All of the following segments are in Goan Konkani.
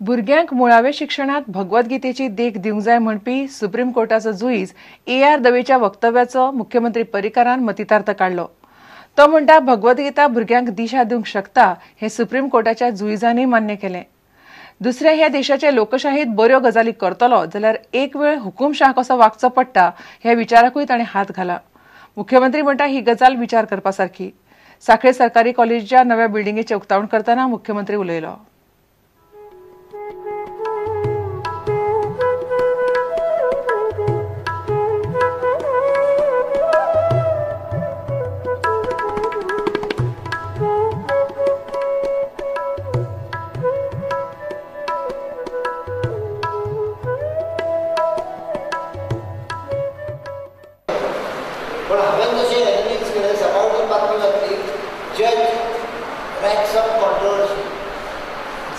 भुरग्यांक मुळाव्या शिक्षणात भगवद्गीतेची देख दिवंक जाय म्हणपी सुप्रीम कोर्टाचो जुईज ए.आर. दवेच्या वक्तव्याचो मुख्यमंत्री पर्रीकारान मतितार्थ काडलो. तो म्हणटा भगवद्गीता भुरग्यांक दिशा दिवंक शकता हें सुप्रीम कोर्टाच्या जुईजानय मान्य केलें. दुसऱ्या ह्या देशाचे लोकशाहीत बऱ्यो गजाली करतलो जाल्यार एक वेळ हुकुमशाह कसो वागचो पडटा ह्या विचाराकूय ताणें हात घाला. मुख्यमंत्री म्हणटा ही गजाल विचार करपा सारकी. साखळे सरकारी कॉलेजच्या नव्या बिल्डिंगेचें उक्तावण करतना मुख्यमंत्री उलयलो.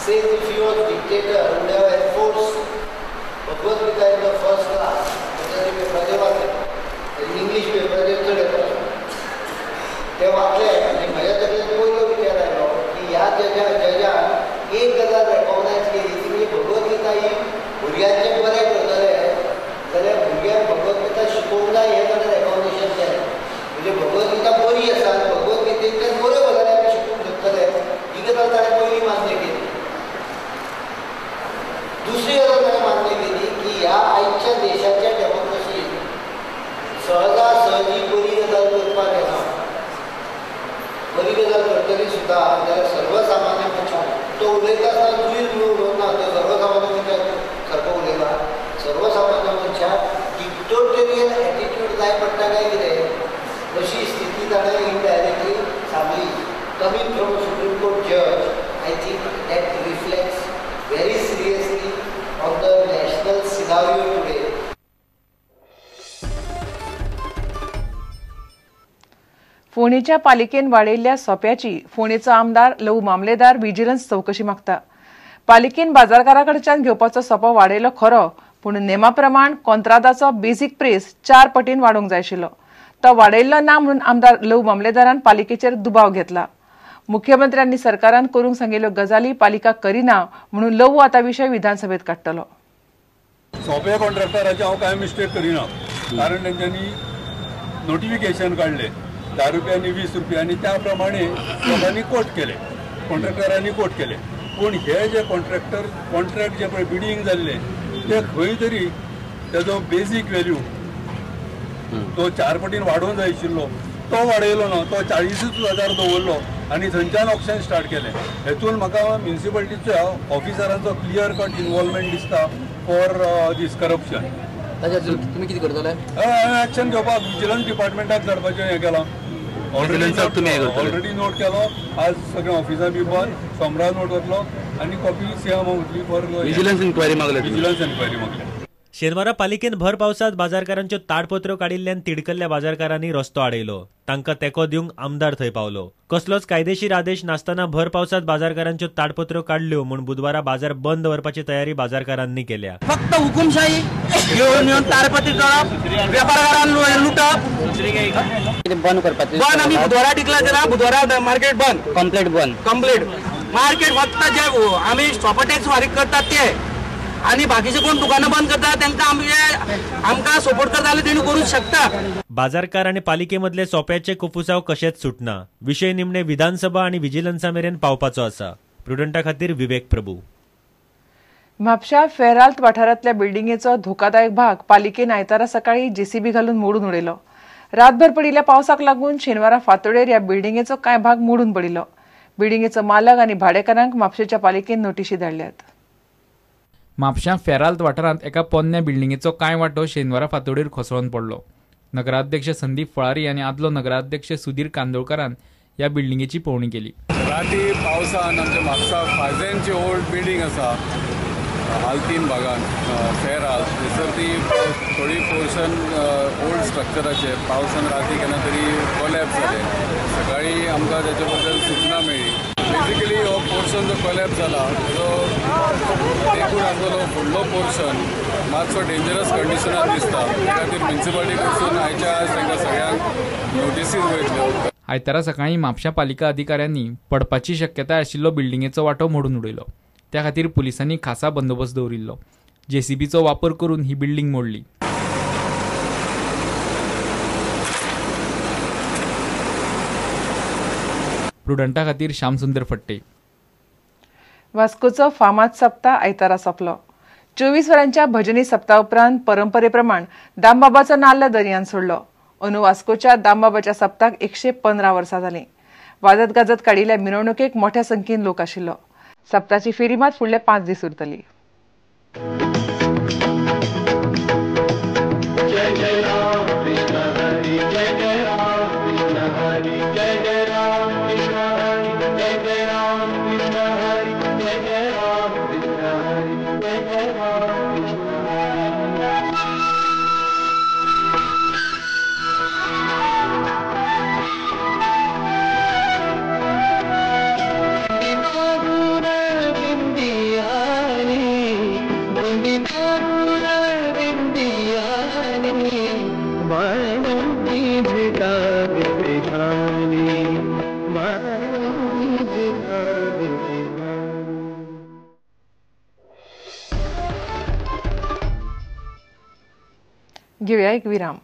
Says if he was dictator, would have enforced Bhagavad Gita in the first class. पेपराचेर वाचलें, इंग्लीश पेपराचेर चड येता ते वाचले आनी म्हज्या तकलेन पयलो विचार आयलो की ह्या जजान एक गजाल रेकॉग्नायज केली ती म्हणजे भगवद्गीता ही भुरग्यांचें बरें करतले जाल्यार भुरग्यांक भगवद्गीता शिकोवंक जाय हें ताणें रेकॉग्नेशन केलें. म्हणजे भगवद्गीता बरी आसा, भगवद्गीतेंतल्यान बऱ्यो गजाली आमी शिकूंक शकतले ही गजाल ताणें पयली मान्य केली. दुसरी गजाल ताणें मान्य केली की ह्या आयच्या देशाच्या डेमोक्रेसीन सहजासहजी बरी गजाल करपाक येना. बरी गजाल करतली सुद्दां जाल्यार सर्वसामान्य मनशाक तो उलयता आसतना जुईज म्हणून उलोवंक ना, तो सर्वसामान्य मनशाक सारको उलयता. सर्वसामान्य मनशाक डिक्टोटोरियल एटिट्यूड जाय पडटा काय कितें अशी स्थिती ताणें indirectly Sangli. Coming from a Supreme Court जज, I think that reflects very seriously on the national scenario today. फोंडेच्या पालिकेन वाडयल्ल्या सोप्याची फोंडेचो आमदार लवू मामलेदार विजिलन्स चवकशी मागता. पालिकेन बाजारकारा कडच्यान घेवपाचो सोपो वाडयलो खरो, पूण नेमा प्रमाण कोंत्रादाचो बेसीक प्रेस 4 पटीन वाडोवंक जाय आशिल्लो. तो वाडयल्लो ना म्हणून आमदार लवू मामलेदारान पालिकेचेर दुबाव घेतला. मुख्यमंत्र्यांनी सरकारान करूंक सांगिल्ल्यो गजाली पालिका करिना म्हणून लवू आतां विशय विधानसभेत काडटलो. सोपे कॉन्ट्रॅक्टराचे हांव कांय मिस्टेक करिना, कारण तेंच्यांनी नोटिफिकेशन काडलें 10 रुपया आनी 20 रुपया आनी त्या प्रमाणे लोकांनी कोट केले, कॉन्ट्रॅक्टरांनी कोट केले. पूण हे जे कॉन्ट्रॅक्ट जे पळय बिडींग जाल्ले ते खंय तरी तेजो बेजीक वेल्यू तो 4 पटीन वाडोवंक जाय आशिल्लो तो वाडयलो ना, तो 40 हजार दवरलो आनी थंयच्यान ऑक्शन स्टार्ट केलें. हेतून म्हाका म्युनिसिपालिटीच्या ऑफिसरांचो क्लियर कट इन्वॉल्वमेंट दिसता फॉर these corruption. तुमी कितें करतले? एक्शन घेवपाक विजिलन्स डिपार्टमेंटाक धाडपाचें हें केलां. ऑलरेडी नोट केलो. आज सगळें ऑफिसां बी बंद, सोमरा नोट वतलो आनी कॉपी सीएम वतली फॉर विजिलन्स इन्क्वायरी मागल्या. विजिलन्स इन्क्वायरी मागल्या. शेनवारा पालिकेन भर पावसात बाजारकारांच्यो ताडपत्र्यो काडिल्ल्यान तिडकल्ल्या बाजारकारांनी रस्तो आडयलो. तांकां तेंको दिवंक आमदार थंय पावलो. कसलोच कायदेशीर आदेश नासतना भर पावसात बाजारकारांच्यो ताडपत्र्यो काडल्यो म्हूण बुधवारा बाजार बंद दवरपाची तयारी बाजारकारांनी केल्या. फक्त हुकुमशाही घेवन येवन ताडपत्री करप, वेपारकारांक लुटप बंद करपाचें. बंद आमी बुधवारा डिक्लेअर केला, बुधवारा मार्केट बंद, कंप्लीट बंद, कंप्लीट मार्केट. फक्त जे आमी शॉपर टॅक्स फारीक करतात ते आनी बाकीचे कोण दुकानां बंद करता तांकां आमकां सपोर्ट करता जाल्यार तेणी करूंक शकता. बाजारकार आनी पालिकेमदले सोप्याचे कोफुसांव कशेंच सुटना. विशय निमणे विधानसभा आनी विजिलन्सा मेरेन पावपाचो आसा. प्रुडंटा खातीर विवेक प्रभू. म्हापशा फेराल्त वाठारांतल्या बिल्डिंगेचो धोकादायक भाग पालिकेन आयतारा सकाळी जेसीबी घालून मोडून उडयलो. रातभर पडिल्ल्या पावसाक लागून शेनवारा फांतोडेर ह्या बिल्डिंगेचो कांय भाग मोडून पडिल्लो. बिल्डिंगेचो मालक आनी भाडेकारांक म्हापशेच्या पालिकेन नोटिशी धाडल्यात. म्हापशां फेराल्त वाठारांत एका पोन्न्या बिल्डिंगेचो कांय वांटो शेनवारा फांतोडेर कोसळून पडलो. नगराध्यक्ष संदीप फळारी आनी आदलो नगराध्यक्ष सुधीर कांदोळकारान ह्या बिल्डिंगेची पळोवणी केली. राती पावसान आमच्या म्हापसा फाजेनची ओल्ड बिल्डींग आसा आल्तीन भागान फेराल, थंयसर ती थोडी पोर्शन ओल्ड स्ट्रक्चराचे पावसान राती केन्ना तरी कोलॅप्स जालें. सकाळी आमकां तेचे बद्दल सुचना मेळ्ळी. बेसिकली हो पोर्शन जो कोलॅप्स जाला तो तेकून आसलेलो फुडलो पोर्शन मातसो डेंजरस कंडिशनान दिसता. त्या खातीर म्युनिसिपालिटी कडसून आयच्या आज तांकां सगळ्यांक नोटिसीस वयतल्यो. आयतारा सकाळीं म्हापशा पालिका अधिकाऱ्यांनी पडपाची शक्यताय आशिल्लो बिल्डिंगेचो वांटो मोडून उडयलो. त्या खातीर पुलिसांनी खासा बंदोबस्त दवरिल्लो. जेसीबीचो वापर करून ही बिल्डिंग मोडली. प्रुडंटा खातीर श्यामसुंदर फट्टे. वास्कोचो फामाद सप्ताह आयतारा सोंपलो. 24 वरांच्या भजनी सप्ता उपरांत परंपरेप्रमाण दामबाबाचो नाल्ल दर्यान सोडलो. अंदू वास्कोच्या दामबाबाच्या सप्ताक 115 वर्सां जालीं. वाजत गाजत काडिल्ल्या मिरवणुकेक मोठ्या संख्येन लोक आशिल्लो. सप्ताची फेरी मात फुडले 5 दीस उरतली. घेऊया एक विराम.